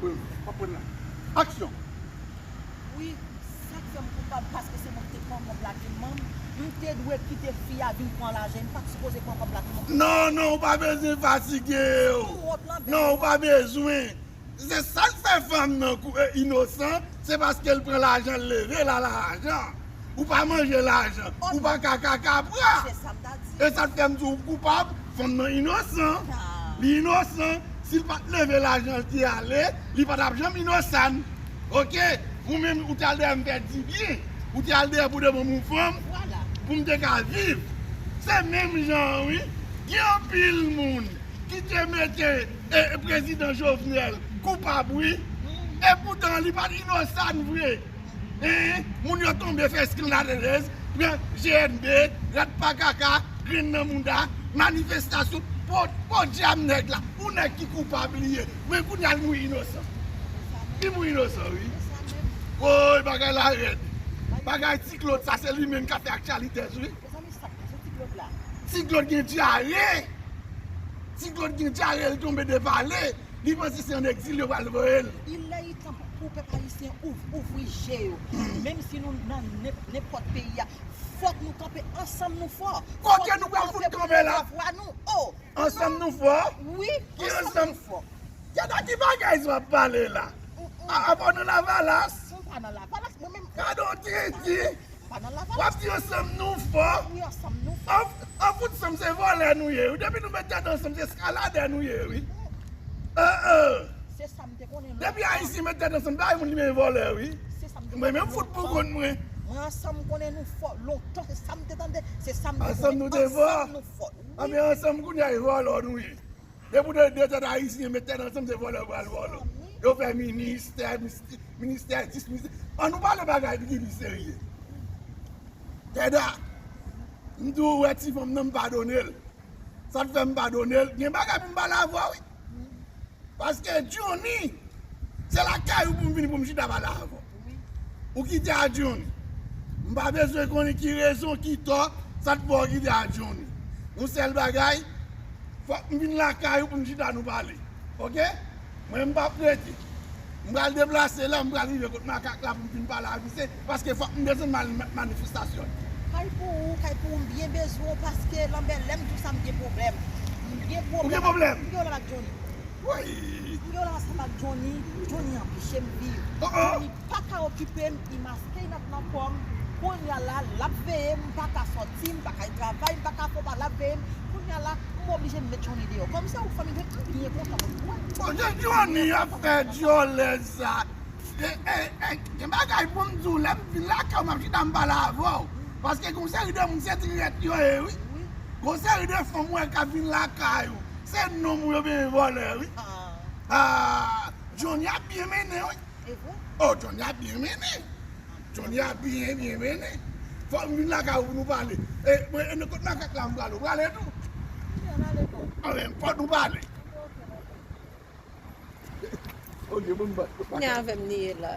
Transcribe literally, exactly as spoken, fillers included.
W ap pran la. Aksyon. Wi, sa k fè m koupab, paske se mwen ki te pran kòb la ki manm, m te dwe kite fi a vin pran lajan, m pa t sipoze pran kòb la ki manm. Non, non, ou pa bezwen fatige w. Ou wont lan, non, ou pa bezwen. Se sa k fè fanm nan kou-, e, inosan, se paske l pran lajan, l leve l a lajan. Ou pa manje lajan, ou pa ka kaka pran. Se sa m ta di. E sa k fè m di w koupab, fanm nan inosan. Ah. Li inosan. Si l pa t leve lajan, l te ale, li pa t ap janm inosan. Oke? Ou menm, ou te al dèyè m fè dibyen. Ou te al dèyè pou de bon moun fanm, pou m te ka viv. Se menm jan an, wi. Gen anpil moun ki te mete, e, e, prezidan Jovenel koupab, wi. Epoutan, li pa t inosan vre. Hein? Moun yo tonbe fè eskandalez, pran G N B, rat pa kaka, grenn nan mouda, manifestasyon, po, podyab nèg la, ou nèg ki koupab li ye. Men kounye a l mouri inosan. Li mouri inosan, wi. Woy, bagay la rèd. Bagay Ti Claude, sa se li menm k ap fè aktyalite, wi. Mezanmi, sa k pase Ti Claude la? Ti Claude gen dyare. Ti Claude gen dyare, l tonbe de pale. Li panse se ann egzil yo pral voye l. Il lè i tan pou, pou pèp ayisyen ouv-, ouvri je yo. Menm si nou nan nenp-, nenpòt peyi a, fòk nou kanpe ansanm nou fò. Kote nou pral fout kanpe la? Fòk nou kanpe pou nou devwa nou. Oh! Ansanm nou fò? Wi, ansanm nou fò. Gade ki bagay w ap pale la. A, apa w nan Lavalas? M pa nan Lavalas, mwen menm. Gade w titi. Pa nan Lavalas. W ap di ansanm nou fò. Wi, ansanm nou fò. An, an fout sanm se vòlè nou ye, wi. Depi nou met tèt ansanm, se eskaladè nou ye, wi. An, an. Se sa m te konnen lontan. Depi Ayisyen met tèt ansanm, bay moun li men vòlè, wi. Se sa m te konnen lontan. Mwen menm fout pou kont mwen. Mwen ansanm konnen nou fò lontan, se sa m te tande, se sa m te konnen. Ansanm nou te fò. Ansanm nou fò. Wi. Anben ansanm kounye a e vòlè nou ye. Depi de, de tèt Ayisyen met tèt ansanm, se vòlè yo pral vòlè. Yo fè ministè, mis-, ministè dis, ministè. Ann nou pale bagay ki pi serye. Tèda, m di w wè ti fanm nan m padone l. Sa k fè m padone l, gen bagay pou m pale avè w, wi. Paske Johnny, se lakay ou pou m vini pou m chita pale avè w. Ou kite a Johnny. M pa bezwen konnen ki rezon, ki tò, sa k fè w kite a Johnny. Yon sèl bagay, fòk m vin lakay ou pou n chita nou pale. Oke? Mwen, m p ap rete. M pral deplase la, m pral rive kot makak la pou m vin pale ak misye, paske fòk m desann ma-, ma-, manifestasyon. Kay pou ou, kay pou ou, m byen bezwen w, paske Lanbèlè, m di w sa, m gen pwoblèm. M gen pwoblèm. Ou gen pwoblèm? M gen pwoblèm ak Johnny. Woy! M gen pwoblèm ansanm ak Johnny. Johnny anpeche m viv. Oh, oh. Johnny pa ka okipe m, li maske nan, nan kò m. Kounye a la, l ap veye m, m pa ka sòti, m pa ka al travay, m pa ka fè pa, l ap veye m. Kounye a la, m oblije m met Johnny deyò. Kòm se yon fanmi, m byen kontan pou mwen. Bon, Johnny ap fè dyòlè sa. E, e, e, gen bagay pou m di w, lè m vin lakay ou, m ap chita m pale avè w. Paske gen yon seri de moun, se trèt yo ye, wi. Wi. Gen yon seri de fanm ou wè k ap vin lakay ou. Se nonm ou yo benyen vòlè, wi. Ah. Ah, Johnny ap byen mennen, wi. E vre? Oh, Johnny ap byen mennen. Johnny ap byen, byen mennen. Fòk m vin lakay ou pou nou pale. E, mwen, e, nan kot makak la m prale, ou prale tou? Anben, fòk nou pale. Ok, bon, m bat. Ni avè m ni ye la.